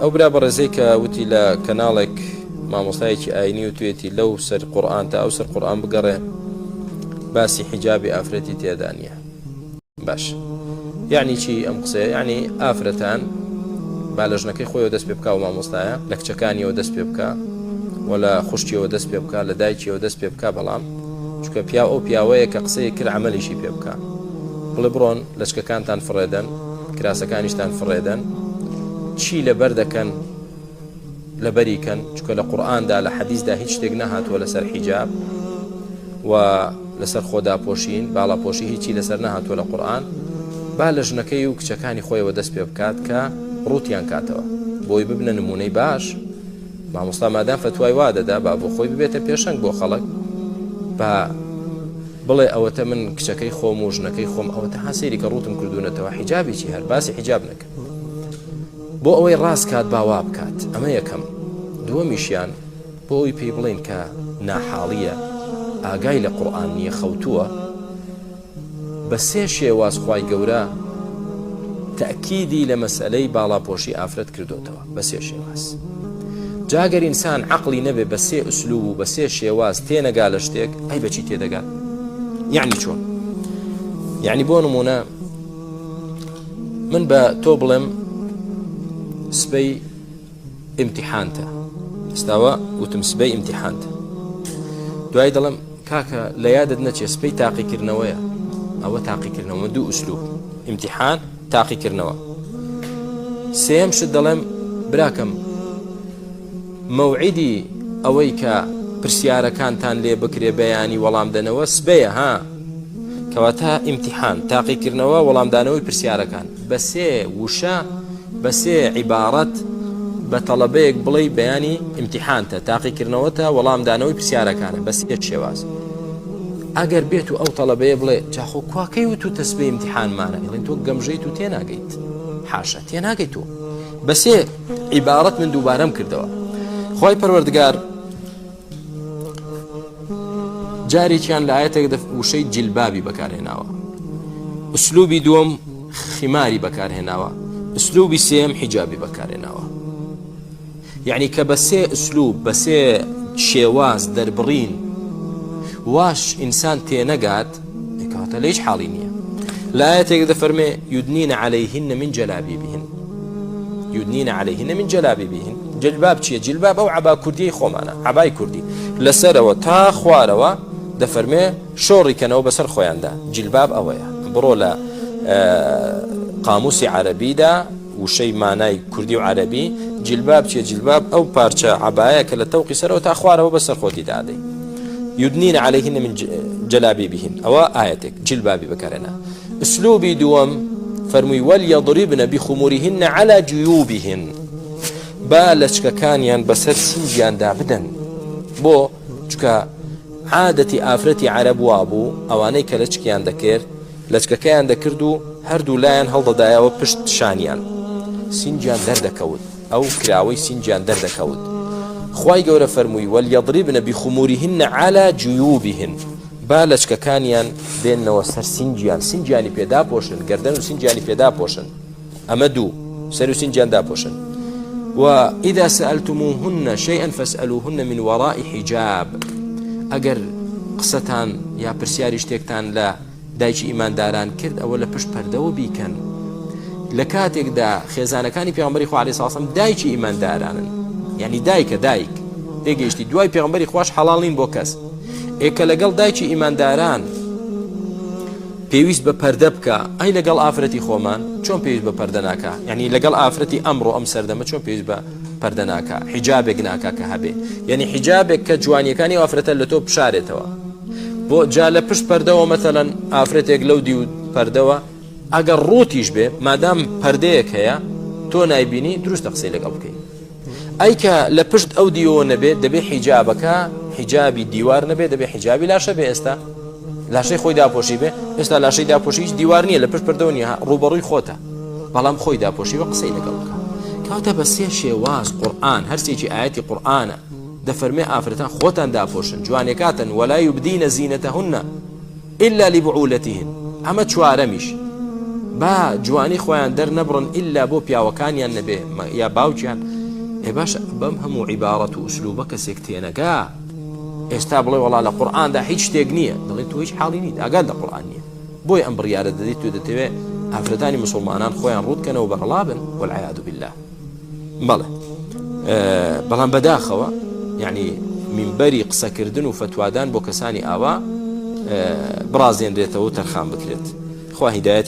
ئەو برا بەڕێزەی کە وتی لە کەناڵێک مامۆستایەکی ئاینی و توێتی لەو سەر قورآن تا ئەو سەر قورآن بگەڕێ باسی حیجابی ئافرەتی تێدا نییە باش یعنی چی ئەم قسەیە یعنی ئافرەتان با لە ژنەکەی خۆیەوە دەست پێ بکا و مامۆستایە لە کچەکانیەوە دەست پێ بکا و لە خوشکیەوە دەست پێ بکا لە دایکیەوە دەست پێ بکا بەڵام چونکە پیاو ئەو پیاوەیە کە قسەیە کرد عملیشی پێ بکا بڵێ بڕۆن لەچکەکانتان فڕێدەن کراسەکانیشتان فڕێدەن چی لەبەر دەکەن لەبەری کەن چکە لە قورآاندا لە حەدیثدا هیچ شتێک نەهاتووە لەسەر حیجاب و لەسەر خۆداپۆشین باڵاپۆشی هیچی لەسەر نەهاتووە لە قورآن با لە ژنەکەی و کچەکانی خۆیەوە دەست پێ بکات کە ڕوتیان کاتەوە بۆی ببنە نمونەی باش مامۆستا مادام فتوای وا دەدا با بۆ خۆی ببێتە پێشەنگ بۆ خەڵک با بڵێ ئەوەتە من کچەکەی خۆم و ژنەکەی خۆم ئەوەتە ها سەیری کە ڕوتم کردوونەتەوە حیجابی چی هەر باسی حیجاب نەکە بۆ ئەوەی ڕاست کات با وا بکات ئەمە یەکەم دووەمیشیان بۆ ئەوی پێی بڵێن کە ناحاڵیە ئاگای لە قورئان نییە خەوتووە بە سێ شێواز خوای گەورە تەئکیدی لە مەسەلەی باڵاپۆشی ئافرەت کردۆتەوە بە سێ شێواز جا گەر ئینسان عەقڵی نەبێ بە سێ ئوسلوب و بە سێ شێواز تێنەگا لە شتێک ئەی بەچی تێدەگات یعنی چۆن یعنی بۆ نمونە من بە تۆ بڵێم سبەی ئیمتیحانتە ئێستاوە وتم سبەی ئیمتیحانتە دوای دەڵم کاکە لە یادت نەچێ سبەی تاقیکردنەوەیە ئەوە تاقیکردنەوە دوو ئوسلوب ئیمتیحان تاقیکردنەوە سێم شت دەڵێم براکەم مەوعیدی ئەوەی کە پرسیارەکانتان لێ بکرێ بەیانی وەڵام دەنەوە سبەیە ها کەواتە ئیمتیحان تاقیکردنەوە وەڵامدانەوەی پرسیارەکان بە سێ وشە بە سێ عیباڕەت بە تەڵەبەیەک بڵێی بەیانی ئیمتیحانتە تاقیکردنەوەتە وەڵامدانەوەی پرسیارەکانە بە سێ شێواز ئەگەر بێت و ئەو تەڵەبەیە بڵێ جاخۆ کواکەی وت و تەسبێ ئیمتیحانمانە ئەڵێن تۆ گەمژەیت و تێناگەیت حاشا تێناگەیت تۆ بە سێ عیباڕەت من دووبارەم کردەوە خی پەروەردگار جارێکیان لە ئاەتێک وشەی جلبابی بەکارهێناوە ئوسلوبی دووەم خیماری بەکارهێناوە ئوسلوبی سێم حیجابی بەکارهێناوە یعنی کە بە سێ ئوسلوب بە سێ شێواز دەربڕین واش ئینسان تێنەگات کەواتە لە هیچ حاڵی نییە لە ئاەتێک دەفەرمێ يدنين عليهن من جلابيبهن يدنين عليهن من جلابيبهن جلباب چییە جلباب ئەو عەبا کوردیەی خۆمانە عەبای کوردی لەسەرەوە تا خوارەوە دەفەرمێ شۆڕی کەنەوە بەسەر خۆیاندا جلباب ئەوەیە بڕۆ لە قاموسی عەرەبیدا وشەی مانای کوردی و عەرەبی جلباب چیە جلباب ئەو پارچە عەبایە کە لە تەوقی سەرەوە تا خوارەوە بەسەر خۆتی دادەی يدنين عليهن من جلابيبهن ئەوە ئاەتێک جلبابی بەکارێنا ئسلوبی دووەم فەرمووی وليضربن بخمورهن على جيوبهن با لەچکەکانیان بەسەر سینگیاندا بدەن بۆ چکە عادەتی ئافرەتی عەرەب وابوو ئەوانەی کە لەچکیان دەکرد لەچکەکەیان دەکرد و هەردوو لایان هەڵدەدایەوە پشت شانیان سینگیان دەردەکەوت ئەو کراوەی سینگیان دەردەکەوت خوای گەورە فەرمووی وليضربن بخمورهن على جيوبهن با لەچکەکانیان بێنەوە سەر سینگیان سینگیانی پێداپۆشن گردن و سینگیانی پێداپۆشن ئەمە دوو سەر و سینگیان داپۆشن وإذا سألتموهن شيئا فاسألوهن من وراء حجاب ئەگەر قسەتان یا پرسیاری شتێکتان لە دایکی ئیمانداران کرد ئەوە لە پشت پەردەوە بیکەن لە کاتێکدا خێزانەکانی پێغمبەری خوا عەلەیهی سڵام دایکی ئیماندارانن یعنی دایکە دایک تێگەیشتی دوای پێغمبەری خواش حەڵاڵ نین بۆ کەس ئێکە لەگەڵ دایکی ئیمانداران پێویست بە پەردە بکا ئەی لەگەڵ ئافرەتی خۆمان چۆن پێویست بە پەردە ناکا یعنی لەگەڵ ئافرەتی ئەمڕۆ ئەم سەردەمە چۆن پێویست بە پەردە ناکا حیجابێک ناکا کە هەبێ یعنی حیجابێک کە جوانیەکانی ئافرەتە لە تۆ بشارێتەوە بۆ جا لە پشت پەردەوە مەتەلەن ئافرەتێک لەو دیو پەردەوە ئەگەر ڕووتیش بێ مادام پەردەیەک هەیە تۆ نایبینی دروستە قسەی لەگەڵ بکەیت ئەی کە لە پشت ئەو دیوەوە نەبێت دەبێ حیجابەکە حیجابی دیوار نەبێت دەبێ حیجابی لاشە بێ ئێستا لاشەی خۆی داپۆشی بێ ئێستا لاشەی داپۆشی هیچ دیوار نییە لە پشت پردەوە نییە ڕوبەڕووی خۆتە بەڵام خۆی داپۆشی و قسەی لەگەڵ بکە کاتە بە سێ شێواز قورآن هەرسێکی ئاەتی قورآانە دەفەرمێ ئافرەتان خۆتان داپۆشن جوانەکاتن ولا يبدين زينتهن إلا لبعولتهن ئەمە چوارەمیش. با جوانی خۆیان دەرنەبڕن ئیلا بۆ پیاوەکانیان نەبێ یا باوکیان. ئێ باشە بەم هەموو عیباڕەت و ئوسلوبە کەسێک تێنەگا ئێستا بڵێ وەڵا لە قورئاندا هیچ شتێک نییە دەڵێ تۆ هیچ حاڵی نیت ئاگات لە قورئان نییە بۆیە ئەم بڕیارە دەدەیت تۆ دەتەوێ ئافرەتانی مسلمانان خۆیان ڕووت کەنەوە بەڕەڵا بن والعیاذ بالله بەڵێ بەڵام بەداخەوە یعنی مینبەری قسەکردن و فتوادان بۆ کەسانی ئاوا بڕازێنرێتەوە و تەرخان بکرێت خوا هیدایەتی.